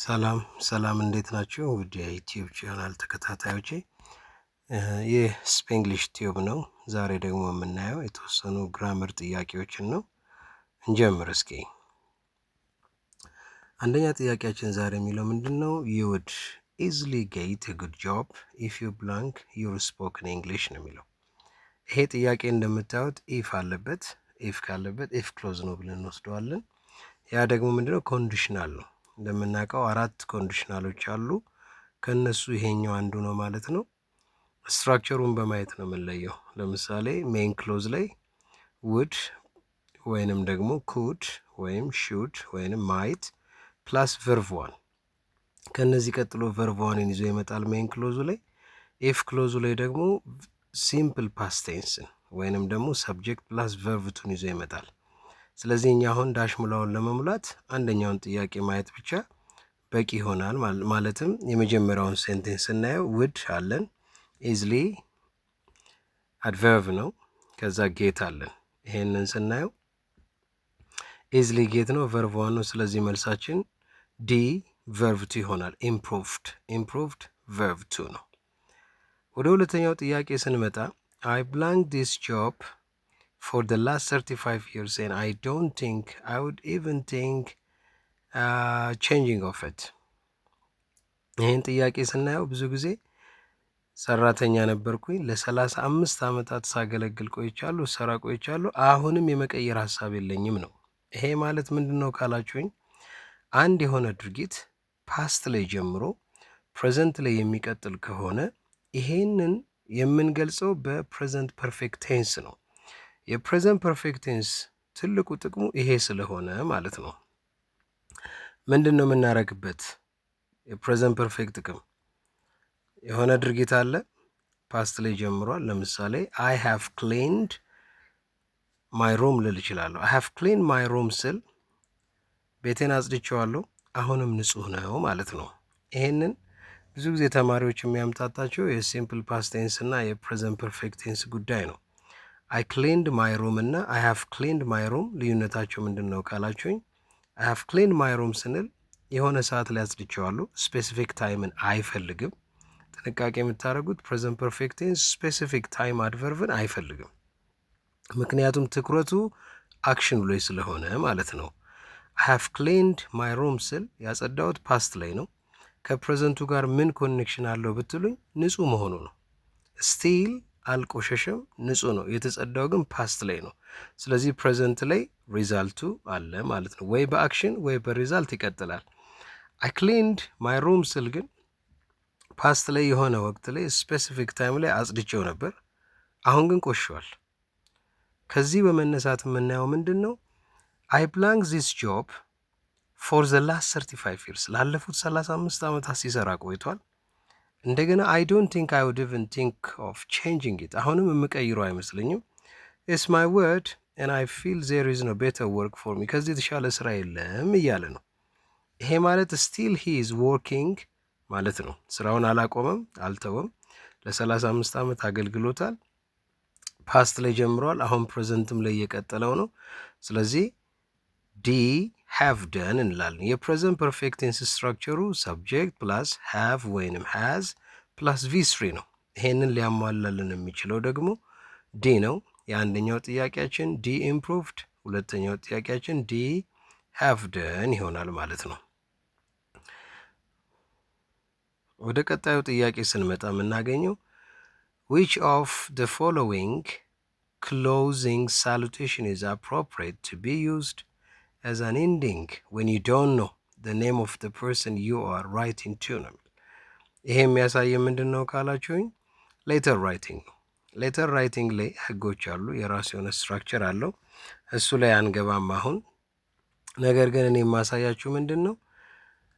ሰላም ሰላም፣ እንዴት ናችሁ? ውድ የ YouTube channel ተከታታዮቼ፣ ይህ Spenglish Tube ነው። ዛሬ ደግሞ የምናየው የተወሰኑ grammar ጥያቄዎችን ነው። እንጀምር እስኪ። አንደኛ ጥያቄያችን ዛሬ የሚለው ምንድን ነው? "You would easily get a good job if you blank your spoken English" ነው የሚለው። ይሄ ጥያቄ እንደምታዩት if አለበት። If ካለበት if clause ነው ብለን እንወስደዋለን። ያ ደግሞ ምንድነው? Conditional ነው። እንደምናውቀው አራት conditional ኦች አሉ። ከእነሱ ይሄኛው አንዱ ነው ማለት ነው። Structure ኡን በማየት ነው የምንለየው። ለምሳሌ main clause ላይ would ወይንም ደግሞ could ወይም should ወይንም might plus verb one፣ ከነዚህ ቀጥሎ verb one ን ይዞ ይመጣል main clause ኡ ላይ። If clause ኡ ላይ ደግሞ simple past tense ን ወይንም ደግሞ subject plus verb two ን ይዞ ይመጣል። ስለዚህ እኛ አሁን ዳሽ ሙላውን ለመሙላት አንደኛውን ጥያቄ ማየት ብቻ በቂ ይሆናል። ማለትም የመጀመሪያውን sentence ስናየው would አለን፣ easily adverb ነው። ከዛ get አለን። ይሄንን ስናየው easily get ነው፣ verb one ነው። ስለዚህ መልሳችን D verb two ይሆናል። Improved፣ improved verb two ነው። ወደ ሁለተኛው ጥያቄ ስንመጣ "I blank this job for the last 35 years and I don't think I would even think changing of it." ይህን ጥያቄ ስናየው ብዙ ጊዜ ሰራተኛ ነበርኩኝ፣ ለ35 ዓመታት ሳገለግል ቆይቻለሁ፣ ስሰራ ቆይቻለሁ። አሁንም የመቀየር ሀሳብ የለኝም ነው። ይሄ ማለት ምንድን ነው ካላችሁኝ፣ አንድ የሆነ ድርጊት past ላይ ጀምሮ present ላይ የሚቀጥል ከሆነ ይሄንን የምንገልጸው በ present perfect tense ነው። የ present perfect tense ትልቁ ጥቅሙ ይሄ ስለሆነ ማለት ነው። ምንድን ነው የምናደርግበት? የ present perfect ጥቅም የሆነ ድርጊት አለ፣ past ላይ ጀምሯል። ለምሳሌ "I have cleaned my room" ልል እችላለሁ። "I have cleaned my room" ስል ቤቴን አጽድቼዋለሁ፣ አሁንም ንጹህ ነው ማለት ነው። ይሄንን ብዙ ጊዜ ተማሪዎች የሚያምታታቸው የ simple past tense እና የ present perfect tense ጉዳይ ነው። "I cleaned my room" እና "I have cleaned my room" ልዩነታቸው ምንድን ነው ካላችሁኝ፣ "I have cleaned my room" ስንል የሆነ ሰዓት ላይ አጽድቼዋለሁ፣ specific time ን አይፈልግም። ጥንቃቄ የምታደርጉት present perfect tense specific time adverb ን አይፈልግም። ምክንያቱም ትኩረቱ action ኑ ላይ ስለሆነ ማለት ነው። "I have cleaned my room" ስል ያጸዳሁት past ላይ ነው። ከ present ኡ ጋር ምን connection አለው ብትሉኝ ንጹህ መሆኑ ነው። Still አልቆሸሸም፣ ንጹህ ነው። የተጸዳው ግን past ላይ ነው። ስለዚህ present ላይ result ኡ አለ ማለት ነው። ወይ በ action ወይ በ result ይቀጥላል። "I cleaned my room" ስል ግን past ላይ የሆነ ወቅት ላይ specific time ላይ አጽድቼው ነበር። አሁን ግን ቆሽሿል። ከዚህ በመነሳት የምናየው ምንድን ነው? "I blank this job for the last 35 years" ላለፉት 35 ዓመታት ሲሰራ ቆይቷል። እንደገና "I don't think I would even think of changing it" አሁንም የምቀይረው አይመስለኝም። "It's my word and I feel there is no better work for me" ከዚህ የተሻለ ስራ የለም እያለ ነው። ይሄ ማለት still he is working ማለት ነው። ስራውን አላቆመም፣ አልተወም። ለ35 ዓመት አገልግሎታል። Past ላይ ጀምሯል። አሁን present ም ላይ እየቀጠለው ነው። ስለዚህ D have done እንላለን። የ present perfect tense structure ኡ subject plus have ወይንም has plus V3 ነው። ይሄንን ሊያሟላልን የሚችለው ደግሞ D ነው። የአንደኛው ጥያቄያችን D improved፣ ሁለተኛው ጥያቄያችን D have done ይሆናል ማለት ነው። ወደ ቀጣዩ ጥያቄ ስንመጣ የምናገኘው "Which of the following closing salutation is appropriate to be used as an ending when you don't know the name of the person you are writing to?" ነው። ይሄ የሚያሳየ ምንድን ነው ካላችሁኝ letter writing ነው። Letter writing ላይ ህጎች አሉ፣ የራሱ የሆነ structure አለው። እሱ ላይ አንገባም አሁን። ነገር ግን እኔ የማሳያችሁ ምንድን ነው፣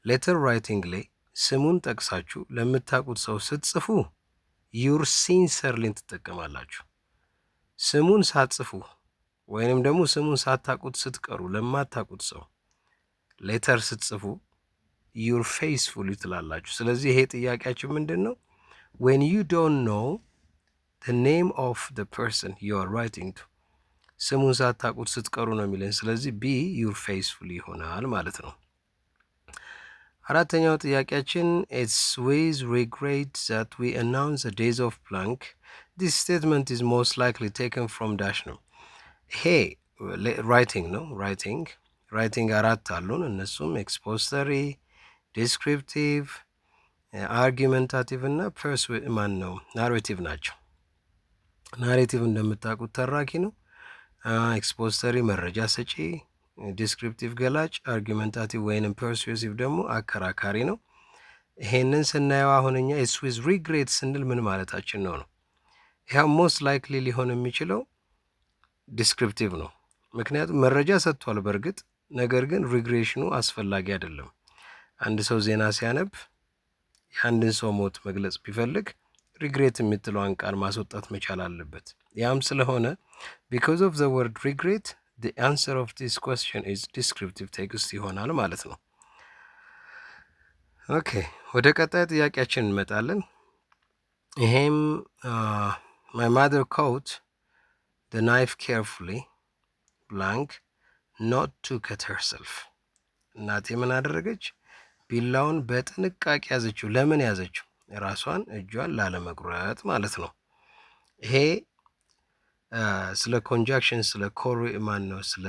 letter writing ላይ ስሙን ጠቅሳችሁ ለምታውቁት ሰው ስትጽፉ yours sincerely ን ትጠቀማላችሁ። ስሙን ሳትጽፉ ወይንም ደግሞ ስሙን ሳታውቁት ስትቀሩ ለማታውቁት ሰው letter ስትጽፉ yours faithfully ትላላችሁ። ስለዚህ ይሄ ጥያቄያችን ምንድን ነው? When you don't know the name of the person you are writing to፣ ስሙን ሳታውቁት ስትቀሩ ነው የሚለን። ስለዚህ B yours faithfully ይሆናል ማለት ነው። አራተኛው ጥያቄያችን፣ "It's with regret that we announce the death of blank. This statement is most likely taken from dash" ነው። ይሄ writing ነው። Writing አራት አሉን። እነሱም expository፣ descriptive፣ argumentative እና ማን ነው narrative ናቸው። Narrative እንደምታውቁት ተራኪ ነው። Expository መረጃ ሰጪ፣ descriptive ገላጭ፣ argumentative ወይንም persuasive ደግሞ አከራካሪ ነው። ይሄንን ስናየው አሁን እኛ "it's with regret" ስንል ምን ማለታችን ነው? ይኸው most likely ሊሆን የሚችለው descriptive ነው። ምክንያቱም መረጃ ሰጥቷል በእርግጥ፣ ነገር ግን regression ኑ አስፈላጊ አይደለም። አንድ ሰው ዜና ሲያነብ የአንድን ሰው ሞት መግለጽ ቢፈልግ regret የምትለዋን ቃል ማስወጣት መቻል አለበት። ያም ስለሆነ because of the word "regret", the answer of this question is descriptive text ይሆናል ማለት ነው። Okay፣ ወደ ቀጣይ ጥያቄያችን እንመጣለን። ይሄም "My mother caught the knife carefully blank not to cut herself." እናቴ ምን አደረገች? ቢላውን በጥንቃቄ ያዘችው። ለምን ያዘችው? ራሷን እጇን ላለመቁረጥ ማለት ነው። ይሄ ስለ conjunction፣ ስለ ኮሪ ማን ነው ስለ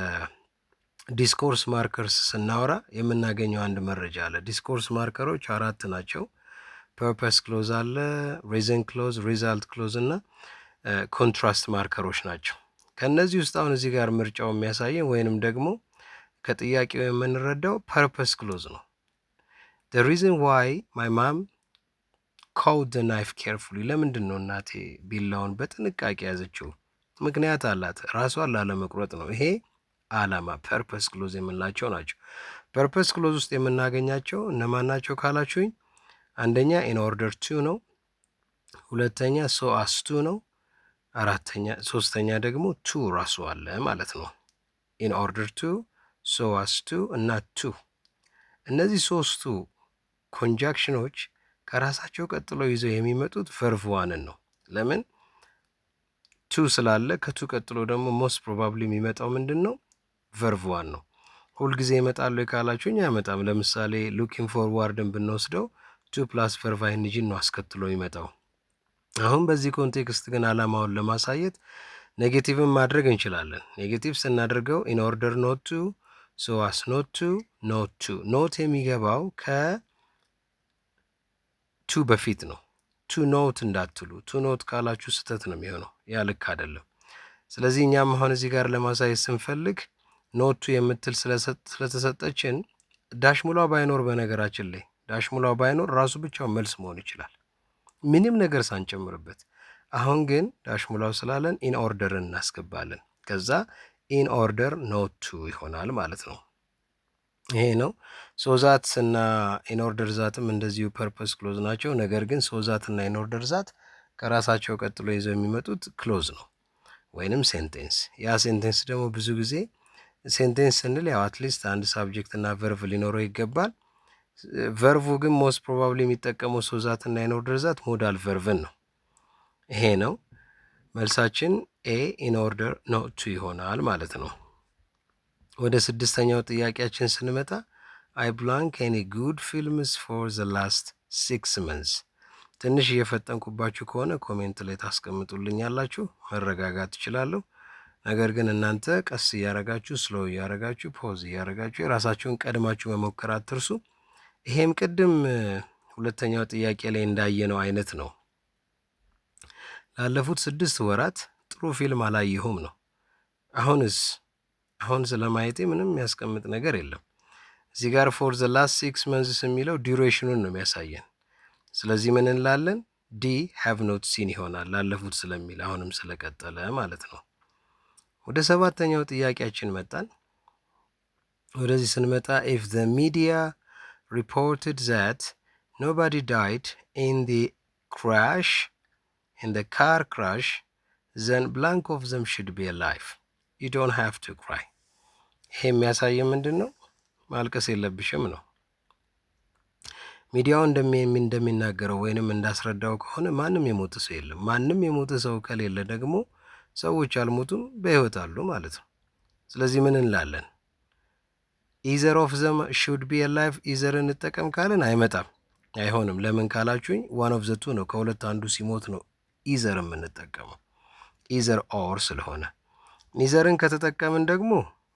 discourse markers ስናወራ የምናገኘው አንድ መረጃ አለ። Discourse marker ኦች አራት ናቸው። Purpose clause አለ፣ reason clause፣ result clause እና contrast marker ኦች ናቸው። ከእነዚህ ውስጥ አሁን እዚህ ጋር ምርጫው የሚያሳየን ወይንም ደግሞ ከጥያቄው የምንረዳው purpose clause ነው። The reason why my mom caught the knife carefully፣ ለምንድን ነው እናቴ ቢላውን በጥንቃቄ ያዘችው? ምክንያት አላት። ራሷን ላለመቁረጥ ነው። ይሄ አላማ purpose clause የምንላቸው ናቸው። Purpose clause ውስጥ የምናገኛቸው እነማን ናቸው ካላችሁኝ፣ አንደኛ in order to ነው። ሁለተኛ so as to ነው። አራተኛ ሶስተኛ ደግሞ to ራሱ አለ ማለት ነው። In order to፣ so as to እና to። እነዚህ ሶስቱ conjunction ኖች ከራሳቸው ቀጥሎ ይዘው የሚመጡት verb one ን ነው። ለምን? To ስላለ ከ to ቀጥሎ ደግሞ most probably የሚመጣው ምንድን ነው? Verb one ነው። ሁልጊዜ ይመጣሉ ካላችሁኝ አይመጣም። ለምሳሌ looking forward ን ብንወስደው to plus verb ing ን ነው አስከትሎ የሚመጣው። አሁን በዚህ context ግን አላማውን ለማሳየት negative ን ማድረግ እንችላለን። Negative ስናደርገው in order not to፣ so as not to፣ not to። Not የሚገባው ከ to በፊት ነው። To not እንዳትሉ። To not ካላችሁ ስህተት ነው የሚሆነው። ያ ልክ አይደለም። ስለዚህ እኛም አሁን እዚህ ጋር ለማሳየት ስንፈልግ not to የምትል ስለተሰጠችን dash ሙሏ ባይኖር፣ በነገራችን ላይ dash ሙሏ ባይኖር ራሱ ብቻውን መልስ መሆን ይችላል፣ ምንም ነገር ሳንጨምርበት። አሁን ግን dash ሙላው ስላለን in order እናስገባለን። ከዛ in order not to ይሆናል ማለት ነው። ይሄ ነው። So that እና in order that ም እንደዚሁ purpose clause ናቸው። ነገር ግን so that እና in order that ከራሳቸው ቀጥሎ ይዘው የሚመጡት clause ነው ወይንም sentence። ያ sentence ደግሞ ብዙ ጊዜ sentence ስንል ያው at least አንድ subject እና verb ሊኖረው ይገባል። Verb ኡ ግን most probably የሚጠቀመው so that እና in order that modal verb ን ነው። ይሄ ነው መልሳችን፣ A in order not to ይሆናል ማለት ነው። ወደ ስድስተኛው ጥያቄያችን ስንመጣ፣ "I blank any good films for the last 6 months." ትንሽ እየፈጠንኩባችሁ ከሆነ comment ላይ ታስቀምጡልኛላችሁ። መረጋጋት እችላለሁ። ነገር ግን እናንተ ቀስ እያረጋችሁ፣ slow እያረጋችሁ፣ pause እያረጋችሁ የራሳችሁን ቀድማችሁ መሞከር አትርሱ። ይሄም ቅድም ሁለተኛው ጥያቄ ላይ እንዳየነው አይነት ነው። ላለፉት 6 ወራት ጥሩ ፊልም አላየሁም ነው። አሁንስ አሁን ስለማየቴ ምንም የሚያስቀምጥ ነገር የለም። እዚህ ጋር for the last 6 months የሚለው duration ኑን ነው የሚያሳየን። ስለዚህ ምን እንላለን? D have not seen ይሆናል፣ ላለፉት ስለሚል አሁንም ስለቀጠለ ማለት ነው። ወደ ሰባተኛው ጥያቄያችን መጣን። ወደዚህ ስንመጣ፣ "If the media reported that nobody died in the car crash, then blank of them should be alive. You don't have to cry." ይሄ የሚያሳየው ምንድን ነው? ማልቀስ የለብሽም ነው። ሚዲያው እንደሚናገረው ወይንም እንዳስረዳው ከሆነ ማንም የሞተ ሰው የለም። ማንም የሞተ ሰው ከሌለ ደግሞ ሰዎች አልሞቱም፣ በህይወት አሉ ማለት ነው። ስለዚህ ምን እንላለን? Either of them should be alive፣ either እንጠቀም ካልን አይመጣም፣ አይሆንም። ለምን ካላችሁኝ one of the two ነው፣ ከሁለት አንዱ ሲሞት ነው either የምንጠቀመው፣ either or ስለሆነ። Neither ን ከተጠቀምን ደግሞ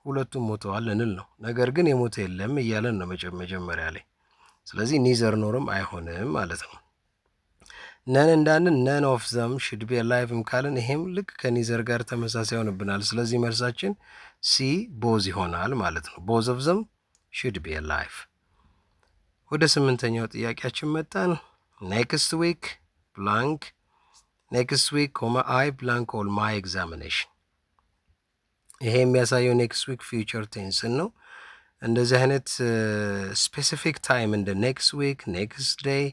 ሁለቱም ሞተዋል ልንል ነው። ነገር ግን የሞተ የለም እያለን ነው መጀመሪያ ላይ። ስለዚህ neither nor ም አይሆንም ማለት ነው። None እንዳንን none of them should be alive ም ካልን ይሄም ልክ ከ neither ጋር ተመሳሳይ ይሆንብናል። ስለዚህ መልሳችን C both ይሆናል ማለት ነው። Both of them should be alive። ወደ ስምንተኛው ጥያቄያችን መጣን። Next week blank, next week comma I blank all my examination። ይሄ የሚያሳየው next week future tense ን ነው። እንደዚህ አይነት specific time እንደ next week፣ next day፣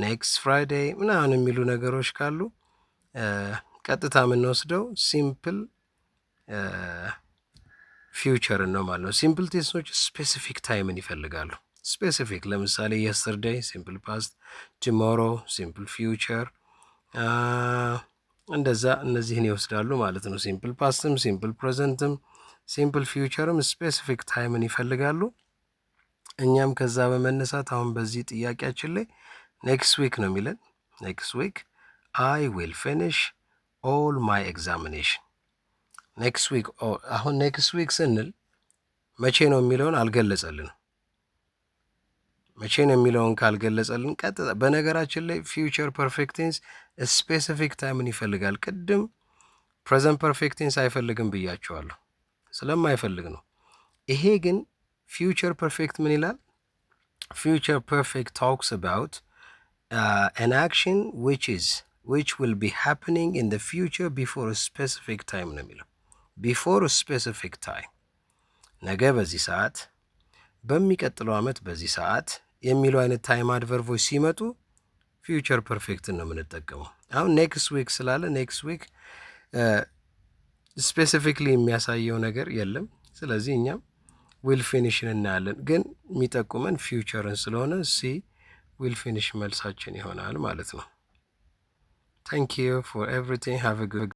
next Friday ምናምን የሚሉ ነገሮች ካሉ ቀጥታ የምንወስደው simple future ን ነው ማለት ነው። Simple tense ኦች specific time ን ይፈልጋሉ። Specific ለምሳሌ yesterday simple past፣ tomorrow simple future፣ እንደዛ እነዚህን ይወስዳሉ ማለት ነው። Simple past ም simple present ም simple future ም specific time ን ይፈልጋሉ። እኛም ከዛ በመነሳት አሁን በዚህ ጥያቄያችን ላይ next week ነው የሚለን። Next week I will finish all my examination። Next week፣ አሁን next week ስንል መቼ ነው የሚለውን አልገለጸልንም። መቼ ነው የሚለውን ካልገለጸልን ቀጥታ፣ በነገራችን ላይ future perfect tense specific time ን ይፈልጋል። ቅድም present perfect tense አይፈልግም ብያችኋለሁ፣ ስለማይፈልግ ነው። ይሄ ግን future perfect ምን ይላል? Future perfect talks about an action which will be happening in the future before specific time ነው የሚለው። Before specific time፣ ነገ በዚህ ሰዓት፣ በሚቀጥለው ዓመት በዚህ ሰዓት የሚሉ አይነት time adverb ኦች ሲመጡ future perfect ን ነው የምንጠቀመው። አሁን next week ስላለ next week specifically የሚያሳየው ነገር የለም። ስለዚህ እኛም will finish ን እናያለን፣ ግን የሚጠቁመን future ን ስለሆነ C will finish መልሳችን ይሆናል ማለት ነው። Thank you for everything. Have a good